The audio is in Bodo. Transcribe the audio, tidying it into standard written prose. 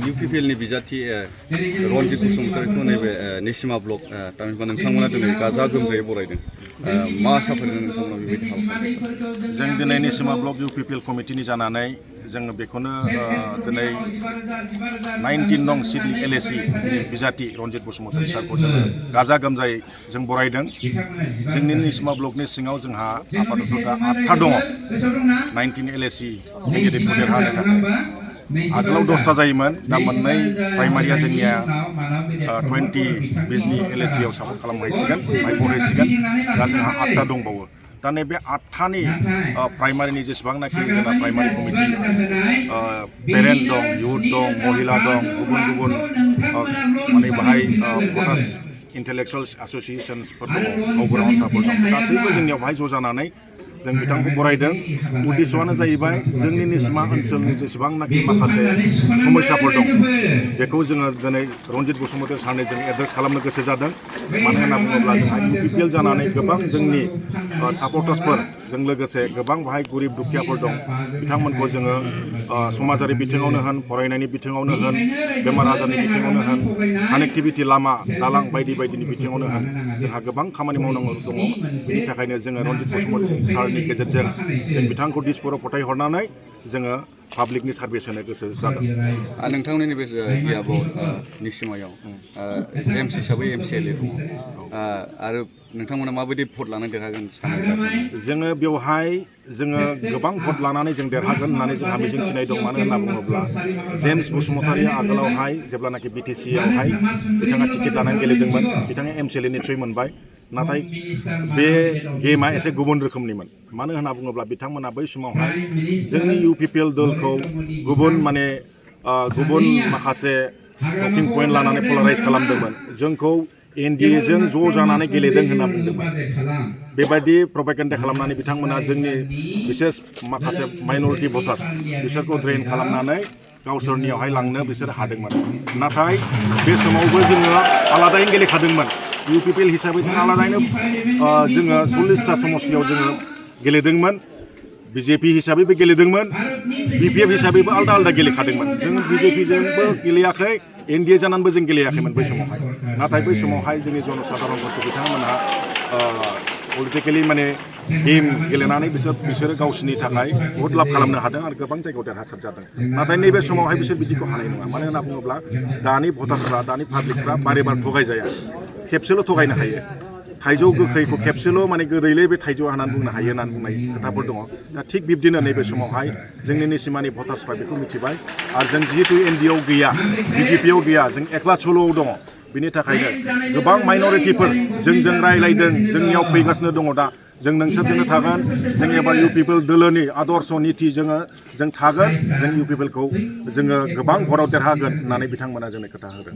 UPPL बिजाथि रनजित बसुमतारीखौ नैबे निसिमा ब्लक तामिलनाडु नोंथांमोना दिनै गाजा गोमजायै बरायदों मा आसा फारिदों नोंथांमोना बेबायदि हाबाफारि जों दिनै निसिमा ब्लक UPPL कमिटिनि जानानै जोङो बेखौनो दिनै 19 नं सिडि LAC बिजाथि रनजित बसुमतारी सारखौ जोङो गाजा गोमजायै जों बरायदों। जोंनि निसिमा ब्लकनि सिङाव जोंहा आफादफोरा 8था दङ 19 LAC केन्डिडेटखौ देरहानो थाखाय। आगोलाव 10टा जायोमोन, दा मोननै प्राइमारिया जोंनिया 20 बिजनि LAC आव सापर्ट खालामहैसिगोन, बरायसिगोन। दा जोंहा 8टा दंबावो। दा नैबे 8थानि प्राइमारिनि जेसेबांनाखि जोंना प्राइमारि कमिटि पेरेन्ट दं, इउथ दं, महिला दं, गुबुन गुबुन माने बाहाय भटार्स इन्टेलेक्सुवेल एस'सिएशनफोर दङ, गावबुरा अन्थाफोर दं, गासैबो जोंनियाव बाहाय ज' जानानै जों बिथांखौ बरायदों। उद्देश्यआनो जाहैबाय जोंनि निसिमा ओनसोलनि जेसेबांनाखि माखासे समस्याफोर दं बेखौ जोङो दिनै रनजित बसुमतारी सारनो जों एड्रेस खालामनो गोसो जादों। मानो होनना बुङोब्ला जोंहा UPPL जानानै गोबां जोंनि सापर्टार्सफोरजों लोगोसे गोबां बाहाय गरिब दुखियाफोर दं। बिथांमोनखौ जोङो समाजारि बिथिङावनो होन, फरायनायनि बिथिङावनो होन, बेमार आजारनि बिथिङावनो होन, कानेक्टिभिटि लामा दालां बायदि बायदिनि बिथिङावनो होन, जोंहा गोबां खामानि मावनांगौ दङ। बेनि थाखायनो जोङो रनजित बसुमतारी सारनि गेजेरजों जों बिथांखौ दिसपुराव फथायहरनानै जोङो पाब्लिकनि सार्भिस होनो गोसो जादों। नोंथांनि नैबे गियाबाव निसिमायाव जेम्स हिसाबै MCLA दङ आरो नोंथांमोना माबायदि भट लानानै देरहागोन सानो? जोङो बेवहाय जोङो गोबां भट लानानै जों देरहागोन होननानै जोंहा मिजिं थिनाय दं। मानो होनना बुङोब्ला जेम्स बसुमतारीया आगोलावहाय जेब्लानाखि BTC आवहाय बिथाङा टिकेट लानानै गेलेदोंमोन, बिथाङा MCLA नि थ्रुयै मोनबाय। नाथाय बे गेमा एसे गुबुन रोखोमनिमोन। मानो होनना बुङोब्ला बिथांमोना बै समावहाय जोंनि UPPL दलखौ गुबुन माखासे टकिं पइन्ट लानानै पलाराइज खालामदोंमोन। जोंखौ NDA जों ज' जानानै गेलेदों होनना बुंदोंमोन। बेबायदि प्रपागेन्डा खालामनानै बिथांमोना जोंनि बिसेस माखासे माइनरिटि भटार्स बिसोरखौ ड्रेन खालामनानै गावसोरनियावहाय लांनो बिसोर हादोंमोन। नाथाय बे समावबो जोङो आलादायै गेलेखादोंमोन। UPPL हिसाबै जों आलादायैनो जोङो 40टा समस्तियाव जोङो गेलेदोंमोन। BJP हिसाबैबो गेलेदोंमोन, BPF हिसाबैबो आलदा आलदा गेलेखादोंमोन। जों BJP जोंबो गेलेयाखै, NDA जानानैबो जों गेलेयाखैमोन बै समावहाय। नाथाय बै समावहाय जोंनि जनसाधारनफोरखौ बिथांमोनहा पलिटिकेलि माने गेम गेलेनानै बिसोरो गावसोरनि थाखाय बहुद लाब खालामनो हादों आरो गोबां जायगायाव देरहासार जादों। नाथाय नैबे समावहाय बिसोर बिदिखौ हानाय नङा। मानो होनना बुङोब्ला दानि भटार्सफ्रा, दानि पाब्लिकफ्रा बारे बार थगायजाया, खेबसेल' थगायनो हायो। थाइजौ गोखैखौ खेबसेल' माने गोदैलै बे थाइजौआ होननानै बुंनो हायो होननानै बुंनाय खोथाफोर दङ। दा थिग बिब्दिनो नैबे समावहाय जोंनि निसिमानि भटार्सफ्रा बेखौ मिथिबाय आरो जों जिहेतु NDA आव गैया, BJP आव गैया, जों एकला सल'आव दङ। बिनि थाखायनो गोबां माइनरिटिफोर जोंजों रायलायदों, जोंनियाव फैगासिनो दङ। दा जों नोंसोरजोंनो थागोन, जों एबार UPPL दोलोनि आदर्श निति जों थागोन, जों UPPLखौ जोङो गोबां भराव देरहागोन होननानै बिथांमोना जोंनो खोथा होदों।